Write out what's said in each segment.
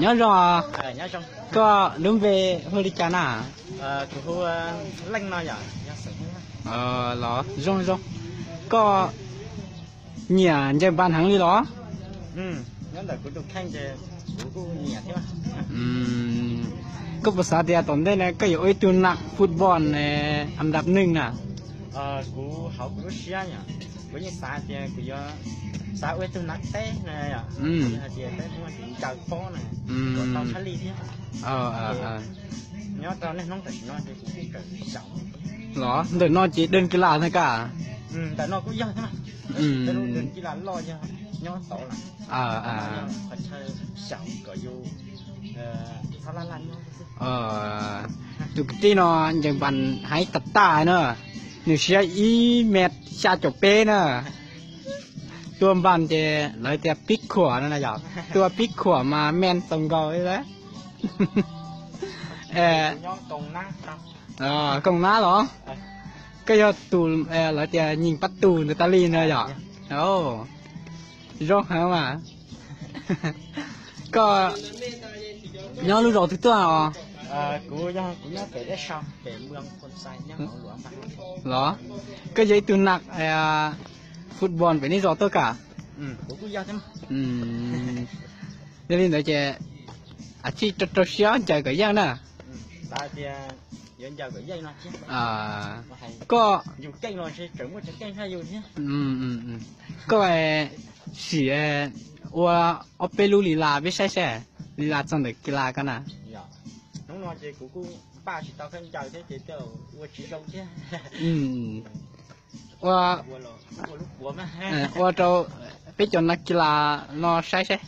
Nyob zoo, koj lub npe hu li cas na? Los zoo zoo. Koj nyiam ncaws npas heev li los? Koj puas xav tias tom ntej no koj yuav ua ib tug nas football andav neeg na? Kuv hauv kuv lub siab yom, kuv yeej xav tias kuv yuav xav ua ib tug nas teb na yom, hais tias peb muaj tus ncaws pob na, kom tau tshaj lij thiab. Nyob rau niaj hnub tam sim no ces kuv kuj kawm xyaum. Los ntawm no ces dej kis las na kaj? Ntawm no kuj yog thiab, dej kis las loj yog nyob tod lawm. Qhov chaw xyaum kom yus txhob laj laj nyob. Tus kwv tij no ncaws npas heev tas tas na, nws siab ib mev xya caum peb na. Tua npas ces lawv tias pib khuam no na yom, tua pib khuam mas mev txaus nkaus li lawm. Koom nab los? Koj yog tus lawv tias nyim pab tus ntawd tas li na yom? Zoo heev mas. Koj nyob lub zos twg tuaj os? Los, koj yog ib tug nas football pem nej zos tuaj kam? Yog li ntawd ces a tsij rau siab ncaws kom yeej na. Koj, koj sim ua ob peb lub li las peb saib seb li las txog ntawm kis las koj na. Ua, ua rau peb cov nas kis las no saib seb.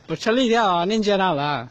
Puas tshaj lij thiab os, nej ntsia no lawm.